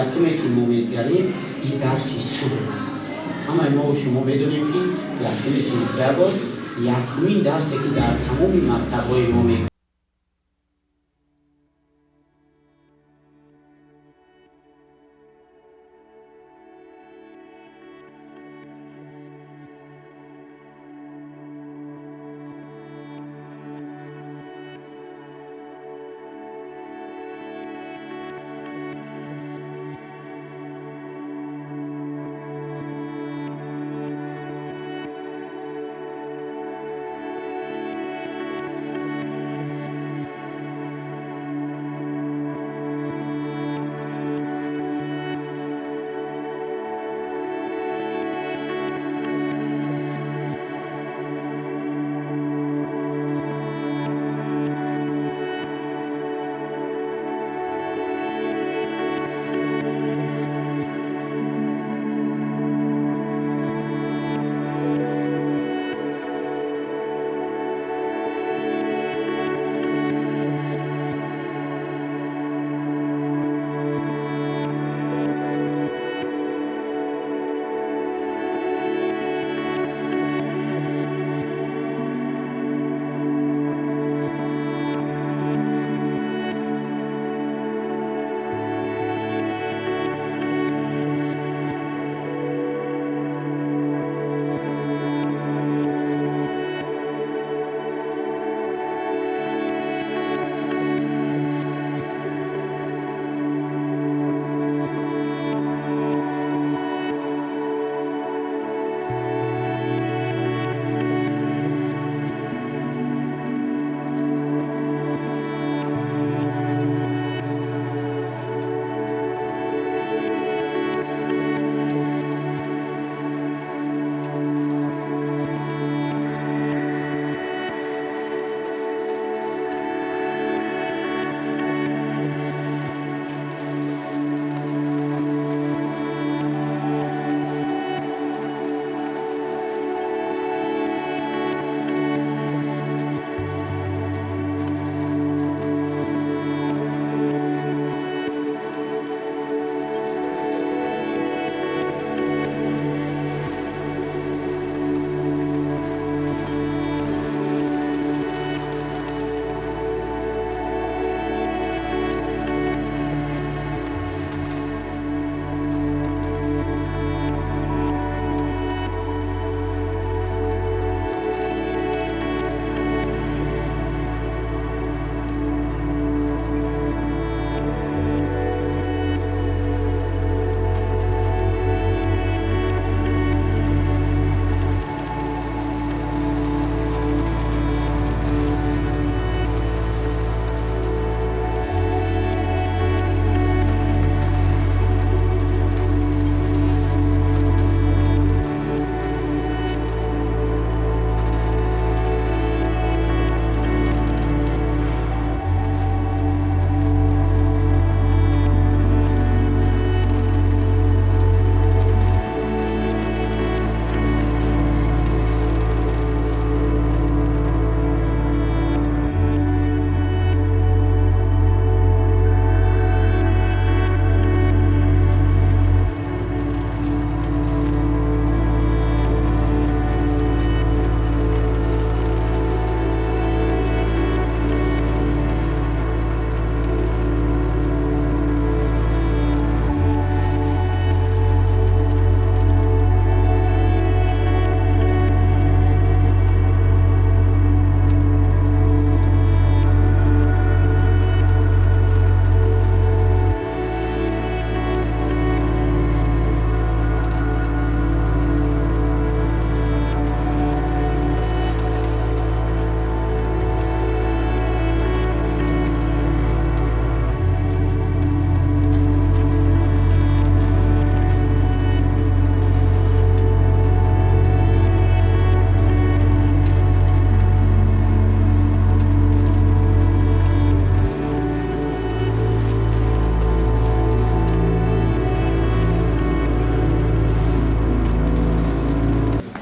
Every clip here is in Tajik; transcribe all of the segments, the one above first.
Якуме ки мо мезгарем, ин дарси сулҳ. Ҳамаи мо шумо медонем, ки 1 сентябр якумин дарсе, ки дар тамоми мактабҳои мо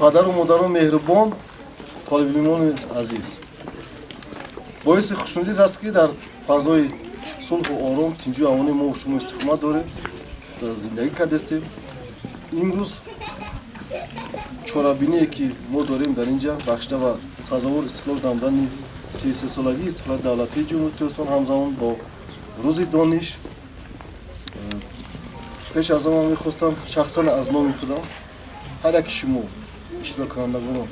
Падару модарон меҳрубон, толибилмони азиз, боиси хушнудӣ аст, ки дар фазои сулҳу ором, тинҷу амонӣ мо шумо истиқомат дорем, зиндагӣ кардастем. Имрӯз чорабиние ки мо дорем дар инҷа бахшида ва сазовор истиқлол намудани 33-солагии истиқлоли давлатии Ҷумҳурии Тоҷикистон ҳамзамон бо рӯзи дониш, пеш аз он мехостам шахсан аз номи худам ҳар яки шумо иштироккунандагонро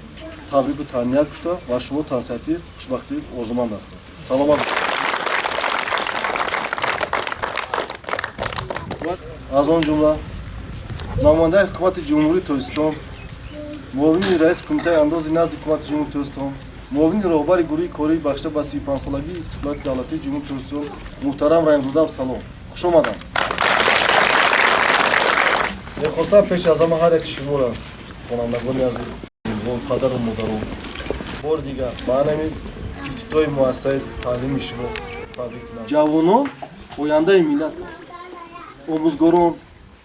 табрику таҳният гуфта ва шумо тансиҳатӣ, хушбахтӣ орзуманд ҳастам. Саломат. Аз он ҷумла намояндаи ҳукумати Ҷумҳурии Тоҷикистон, муовини раиси кумитаи андози назди ҳукумати Ҷумҳурии Тоҷикистон, муовини роҳбари гурӯҳи кории бахшида ба 35-солагии истиқлолияти давлатии Ҷумҳурии Тоҷикистон муҳтарам Раҳимзода Абдусалом, хуш омаданд. Мехостам пеш аз ҳама ҳар яки шуморо, хонандагони азиз, падару модарон, бори дигар ба ҳамин ибтидои муассисаи таълими шумо табрик кунам. Ҷавонон ояндаи миллат аст. Омӯзгорон,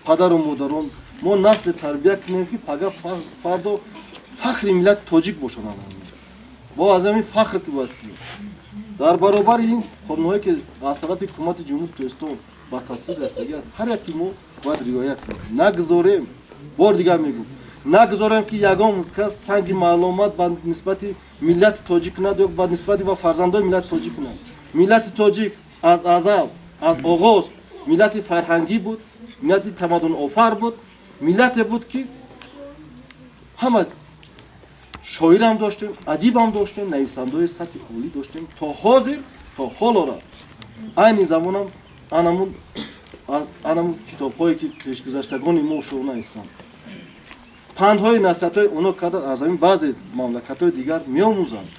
падару модарон, мо насли тарбия кунем, ки пага фардо фахри миллати тоҷик бошанд. Бо аз ҳамин фахр ки бояд кунем. Дар баробари ин қонунҳое ки аз тарафи ҳукумати Ҷумҳурии Тоҷикистон ба тасдиқ расидагӣ аст, ҳар яки мо бояд риоя кунем. Нагузорем, бори дигар мегӯм, нагузорем, ки ягон кас санги маълумот ба нисбати миллати тоҷик кунад ё ба нисбати ба фарзандои миллати тоҷик кунад. Миллати тоҷик аз азал, аз оғоз миллати фарҳангӣ буд, миллати тамаддунофар буд, миллате буд, ки ҳама шоирам доштем, адибам доштем, нависандаҳои сатҳи олӣ доштем. То ҳозир, то ҳолора айни замонам анамун аз анамун китобҳое ки пешгузаштагони мо шуғл наистанд, пандҳои насиҳатҳои оно карда аз ҳамин баъзе мамлакатҳои дигар меомӯзанд.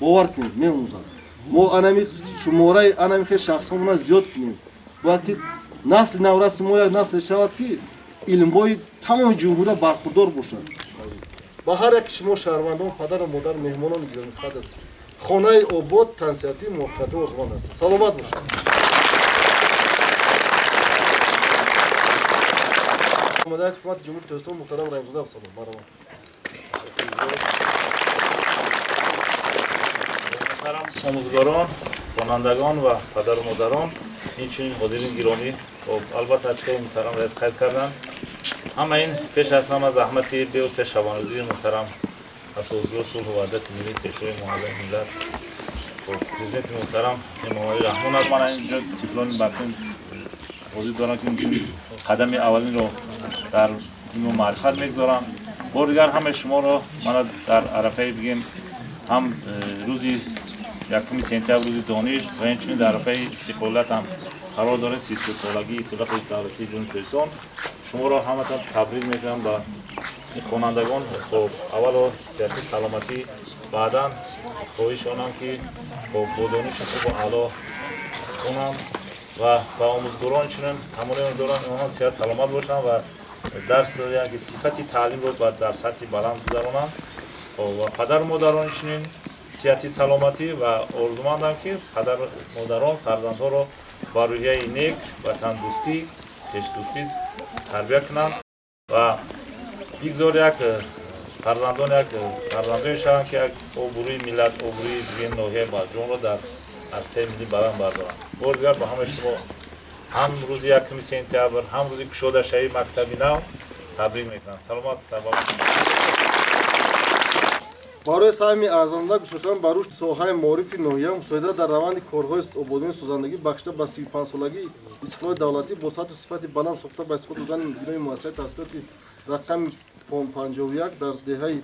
Бовар кунед, меомӯзанд. Мо анами шумораи анами хел шахсҳомона зиёд кунем. Бояд ки насли навраси мо як насле шавад, ки илмҳои тамоми ҷумҳурия бархурдор бошад. Ба ҳар яки шумо шаҳрвандон, падару модар, меҳмонони гиромиқадр, хонаи обод, тансиҳатӣ, муваффақиятҳо орзуманд ҳастем. Саломат бошед. Намояндаи ҳукумати Ҷумҳурии Тоҷикистон муҳтарам Раҳимзода Абдусалом, марҳамат. Муҳтарам омӯзгорон, хонандагон ва падару модарон, инчунин ҳозирин гиромӣ, албатта чӣ муҳтарам раис қайд карданд, ҳама ин пеш аз ҳама заҳмати бевосита шабонрӯзии муҳтарам асосгузори сулҳу ваҳдати миллӣ, пешвои муаззами миллат, президенти муҳтарам Эмомалӣ Раҳмон аст. Мана инҷо тифлони барфин ҳозир доранд, ки қадами аввалинро дар илму маърифат мегузоранд. Бори дигар ҳамаи шуморо мана дар арафаи бигем ҳам рӯзи 1 сентябр, рӯзи дониш, ва инчунин дар арафаи истиқлолият ҳам қарор дорем, 33-солагии истиқлолияти давлатии Ҷумҳурии Тоҷикистон. Шуморо ҳаматон табрик мекунам ба ин хонандагон. Хоб, аввало сиҳати саломатӣ, баъдан хоҳиш онам, ки бо дониши хубу аъло хонанд ва ба омӯзгорон чунин тамоми омӯзгорон онҳо сиҳат саломат бошанд ва дарс, яъне ки сифати таълимро дар сатҳи баланд гузаронанд. Ва падару модарон чунин сиҳати саломатӣ ва орзумандам, ки падару модарон фарзандҳоро ба рӯҳияи нек, ватандӯстӣ, хешдӯстӣ тарбия кунанд ва бигзор як фарзандон як фарзандое шаванд, ки як обрӯи миллат, обрӯи бигем ноҳияи Балҷонро дар арсаи миллӣ баланд бардоранд. Бори дигар ба ҳамаи шумо ҳам рӯзи 1 сентябр, ҳам рӯзи кушодашавии мактаби нав табрик мекунам. Саломат, сарбаланд. Барои саҳми арзанда гузоштан ба рушди соҳаи маорифи ноҳия, мусоидат дар раванди корҳои ободонии созандагӣ бахшида ба 35-солагии истиқлоли давлатӣ бо сатҳу сифати баланд сохта ба истифода додани бинои муассисаи таҳсилоти рақами 51 дар деҳаи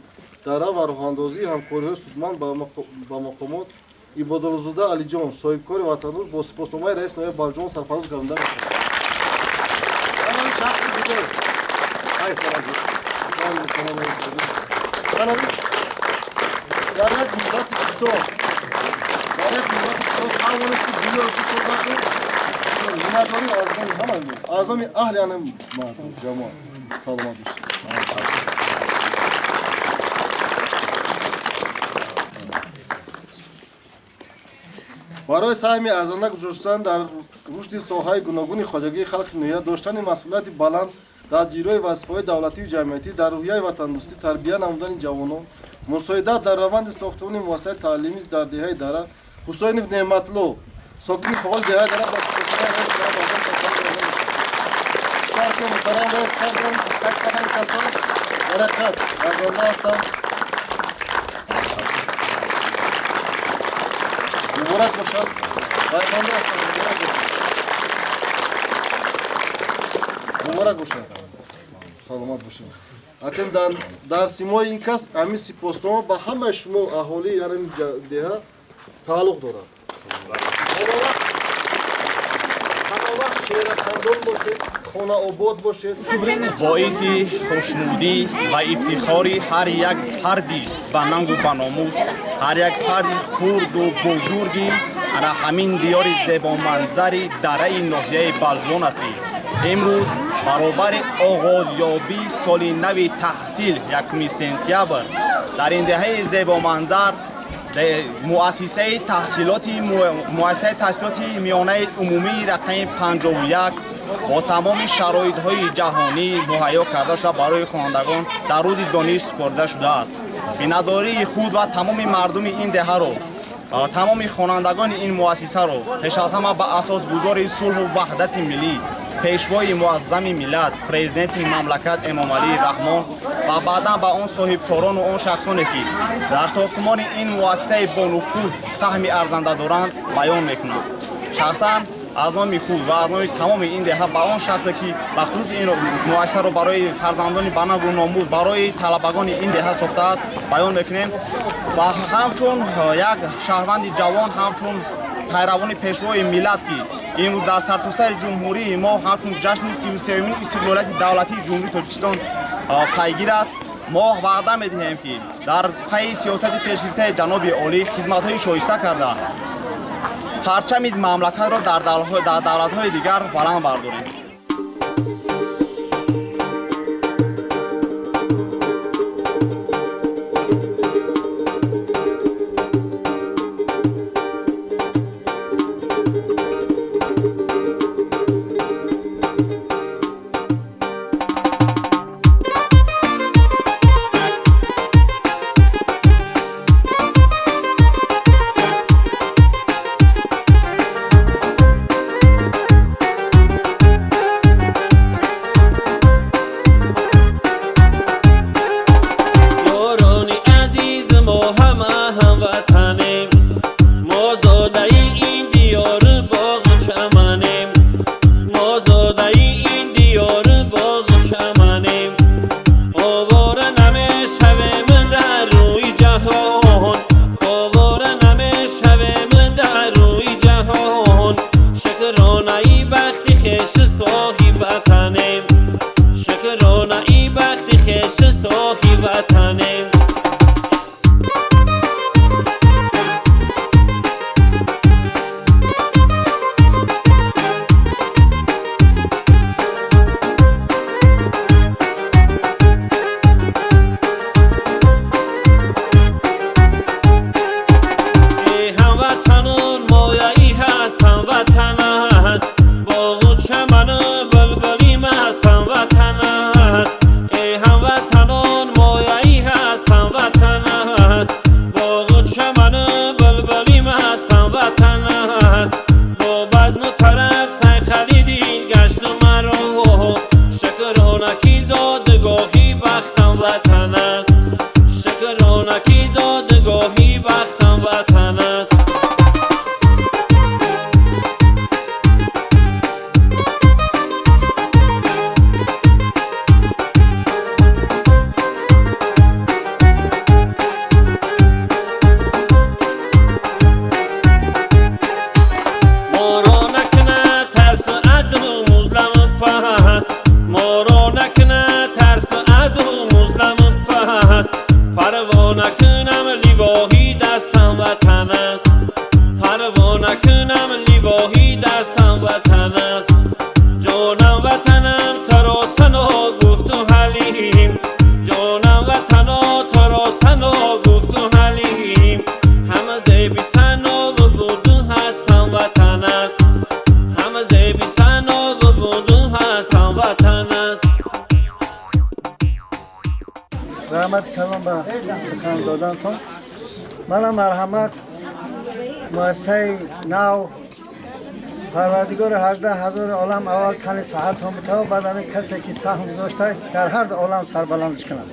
Дара ва роҳандозии ҳамкориҳои судманд ба мақомот, Ибодуллозода Алиҷон, соҳибкори ватандӯст, бо сипосномаи раиси ноҳияи Балҷон сарфароз гардонда мешавад. Шахси бузург. Дар як муддати кӯтоҳ, дар як муддати кӯтоҳ тавонист, ки биноро бисозад. Миннатдорӣ аз номи ҳамаи мо, аз номи аҳли ана мардум, ҷамоат. Саломат бошед. Барои саҳми арзанда гузоштан дар рушди соҳаи гуногуни хоҷагии халқи ноҳия, доштани масъулияти баланд Дар иҷрои вазифаҳои давлатию ҷамъиятӣ, дар рӯҳияи ватандӯстӣ тарбия намудани ҷавонон, мусоидат дар раванди сохтмони муассисаи таълимӣ дар деҳаи Дара, Ҳусайнов Неъматло, сокини фаъоли деҳаи Дара, ба сипоснома раис муҳтарам раис кардам, қайд кардам, касон баракат арзонда ҳастанд. Муборак бошад. Арзонда ҳастанд. Муборак бошад. Муборак бошад. Саломат бошед. Акнун дар симои ин кас ҳамин сипоснома ба ҳамаи шумо аҳолии ҳамин деҳа тааллуқ дорад. Ҳамавақт шерахандон бошед, хонаобод бошед. Боиси хушнудӣ ва ифтихори ҳар як фарди ба нангу ба номус, ҳар як фарди хурду бузурги ана ҳамин диёри зебоманзари дараи ноҳияи Балҷувон аст, ки имрӯз баробари оғозёбии соли нави таҳсил 1 сентябр дар ин деҳаи зебоманзар муассисаи таҳсилоти миёнаи умумии рақами 51 бо тамоми шароитҳои ҷаҳонӣ муҳайё карда шуда, барои хонандагон дар рӯзи дониш супорида шудааст. Миннатдории худ ва тамоми мардуми ин деҳаро, тамоми хонандагони ин муассисаро пеш аз ҳама ба асосгузори сулҳу ваҳдати миллӣ, пешвои муаззами миллат, президенти мамлакат Эмомалӣ Раҳмон ва баъдан ба он соҳибкорону он шахсоне, ки дар сохтмони ин муассисаи бонуфуз саҳми арзанда доранд, баён мекунам. Шахсан аз номи худ ва аз номи тамоми ин деҳа ба он шахсе, ки бахусус ин муассисаро барои фарзандони банангу номус, барои талабагони ин деҳа сохтааст, баён мекунем ва ҳамчун як шаҳрванди ҷавон, ҳамчун пайравони пешвои миллат, ки имрӯз дар сартосари ҷумҳурии мо ҳамчун ҷашни 33-юмини истиқлолияти давлатии Ҷумҳурии Тоҷикистон пайгир аст, мо ваъда медиҳем, ки дар пайи сиёсати пешгирифтаи ҷаноби олӣ хизматҳои шоиста карда, парчами мамлакатро дар давлатҳои дигар баланд бардорем. Ҳама зеби сано буду ҳастам, ватан аст. Раҳмати калон ба сухан додантон. Мана, марҳамат, муассисаи нав. Парвардигори 18 000 олам аввал тани саҳатон битава, баъд ҳамин касе ки саҳм гузошта, дар ҳар олам сарбаландш кунад.